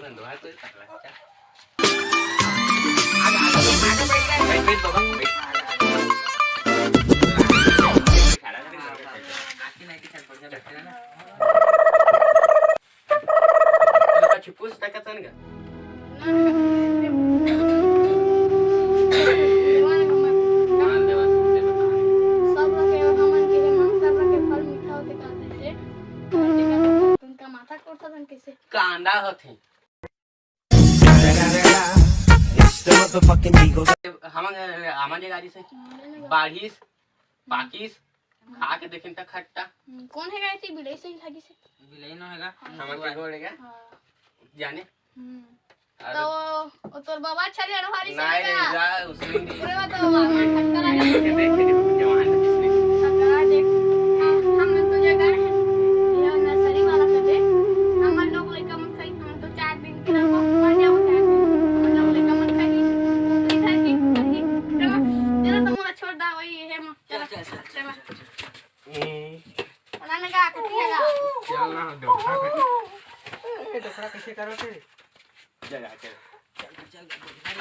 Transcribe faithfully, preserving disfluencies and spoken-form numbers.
बंधवा तो पकड़ा, चल। आगे, आगे, आगे बैठ जा, बैठ, बैठ बाबा, बैठ। आके नहीं, चल, बढ़िया बैठ जा ना। तोला कुछु पूछ सकत हन गा? देवान, देवान, देवान। सब लोग के हमन के मन, सब लोग के फल मीठा होथे कहथे से। तुमका माथा कोड़थन कइसे? कांदा होथे। हमन, हमन ये गाड़ी से बाढ़िस, पाकिस, खा के देखिन त खट्टा। हम्म, कौन हे गाय थी? बिलई सही लागिस हे। बिलई न होगा। हाँ। हमन के गोड़ हे गा। हाँ। जाने? हम्म। अरे। तो वो तोर बाबा अच्छा ले अड़वारी से नहीं रे, का? जा, उसमें नहीं। पूरे बात तो बाबा खट्टा लगा। देख, देख, देख, जवान है किसने। खट्टा देख। हम, हम तो जगह है। ये नर्सरी वाला कर दे। हमर लोग लइका मन खाई, हम तो चार दिन के लिए मर जाओ, चार दिन। हमर लोग लइका मन खाई। इधर ही, इधर ही। चलो, चलो, तुम छोड़ दा, वही है, चलो, चलो, चलो, चलो। चलो। हम्म। अलाने का, कथी है का? चल ना, डोकरा कथी? ए, डोकरा कैसे करो थे? चल, चल। चल, चल, चल, बढ़िया